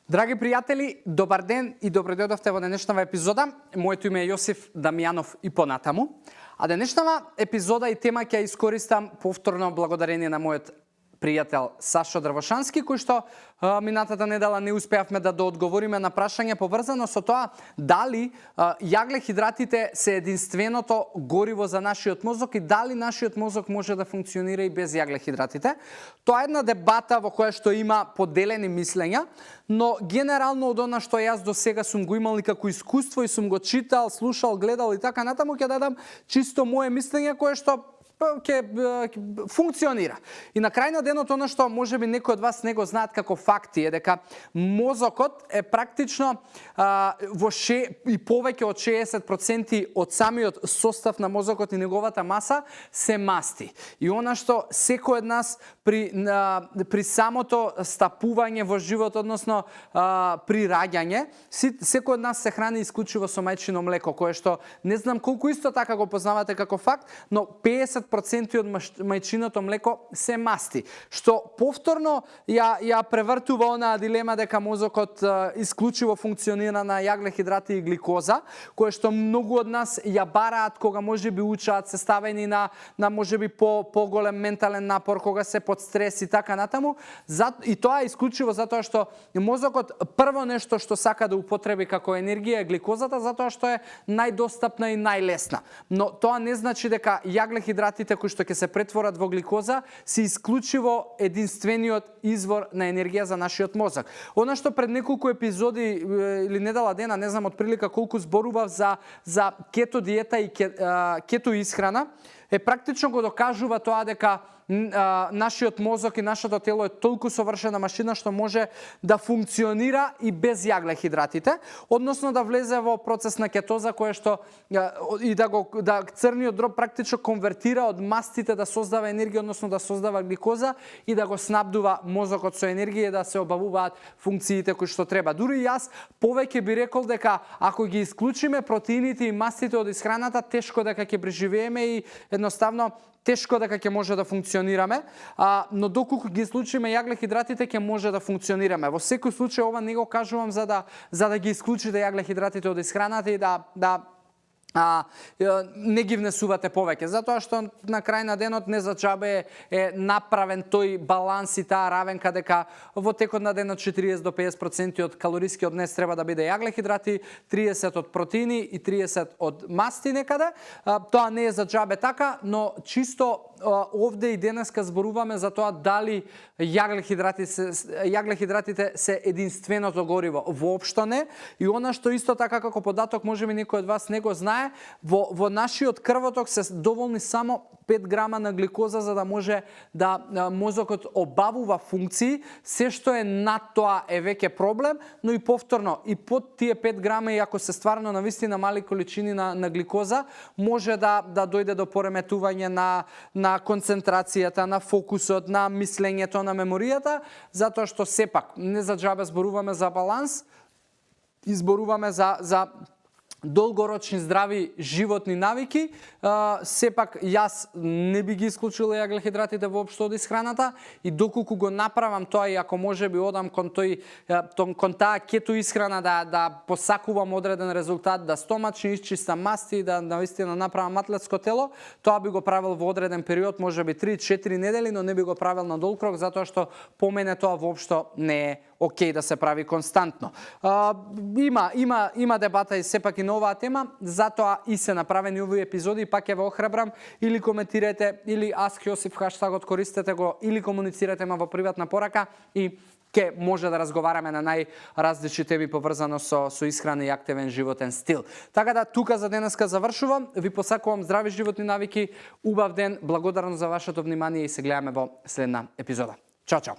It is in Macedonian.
Драги пријатели, добар ден и добре дојдовте во денешната епизода. Моето име е Јосиф Дамјанов и понатаму. А денешната епизода и тема ќе ја искористам повторно благодарение на мојот пријател Сашо Дрвошански, кој што минатата недела не успеавме да доодговориме на прашање поврзано со тоа дали јаглехидратите се единственото гориво за нашиот мозок и дали нашиот мозок може да функционира и без јаглехидратите. Тоа е една дебата во која што има поделени мислења, но генерално од она што јас до сега сум го имал и како искуство и сум го читал, слушал, гледал и така натаму, ќе дадам чисто мое мислење кое што ќе функционира. И на крај на денот, она што можеби некои од вас не го знаат како факти е дека мозокот е практично и повеќе од 60% од самиот состав на мозокот и неговата маса се масти. И она што секој од нас при самото стапување во живот, односно при раѓање, секој од нас се храни исклучиво со мајчино млеко, кое што не знам колку исто така го познавате како факт, но 50% од мајчиното млеко се масти, што повторно ја превртува онаа дилема дека мозокот исклучиво функционира на јаглехидрати и гликоза, кое што многу од нас ја бараат кога можеби учат, се ставени на можеби поголем ментален напор, кога се под стрес и така натаму. И тоа е исклучиво затоа што мозокот прво нешто што сака да употреби како енергија е гликозата, затоа што е најдостапна и најлесна. Но тоа не значи дека јаглехидратите кои што ќе се претворат во гликоза се исклучиво единствениот извор на енергија за нашиот мозок. Она што пред неколку епизоди или недела дена, не знам од прилика колку зборував за кето диета и кето исхрана, е практично го докажува тоа дека нашиот мозок и нашето тело е толку совршена машина што може да функционира и без јаглехидратите, односно да влезе во процес на кетоза кој што и да црниот дроб практично конвертира од мастите да создава енергија, односно да создава гликоза и да го снабдува мозокот со енергија да се обавуваат функциите кои што треба. Дури јас повеќе би рекол дека ако ги исклучиме протеините и мастите од исхраната, тешко дека ќе преживееме и едноставно тешко дека ќе може да функционираме, но доколку ги исклучиме јаглехидратите ќе може да функционираме. Во секој случај ова не го кажувам за да ги исклучите јаглехидратите од исхраната и да не ги внесувате повеќе, затоа што на крај на денот не за џабе е направен тој баланс и таа равенка дека во текот на денот 40 до 50% од калорискиот днес треба да биде јаглехидрати, 30 од протеини и 30 од масти некаде. Тоа не е за џабе така, но чисто овде и денеска зборуваме за тоа дали јаглехидратите се единственото гориво. Воопшто не. И она што исто така како податок можеби некој од вас не го знае, во нашиот крвоток се доволни само 5 грама на гликоза за да може да мозокот обавува функции. Се што е над тоа е веќе проблем, но и повторно и под тие 5 грама и ако се стварно навистина мали количини на гликоза, може да дојде до пореметување на концентрацијата, на фокусот, на мислењето, на меморијата, затоа што сепак не за џабе зборуваме за баланс, изборуваме за долгорочни здрави животни навики. Сепак јас не би ги исклучил јаглехидратите воопшто од исхраната и доколку го направам тоа и ако можеби одам кон таа кето исхрана да посакувам одреден резултат, да стомачно исчистам масти, да навистина направам атлетско тело, тоа би го правил во одреден период, можеби 3-4 недели, но не би го правил на долг рок затоа што по мене тоа воопшто не е окей да се прави константно. Има дебата и сепак и на оваа тема, затоа и се направени овие епизоди, пак ја ве охрабрам, или коментирате, или Ask Јосиф хаштагот користете го, или комуницирате ме во приватна порака и ќе може да разговараме на најразлични теми поврзано со исхрана и активен животен стил. Така да тука за денеска завршувам, ви посакувам здрави животни навики, убав ден, благодарам за вашето внимание и се гледаме во следна епизода. Чао, чао!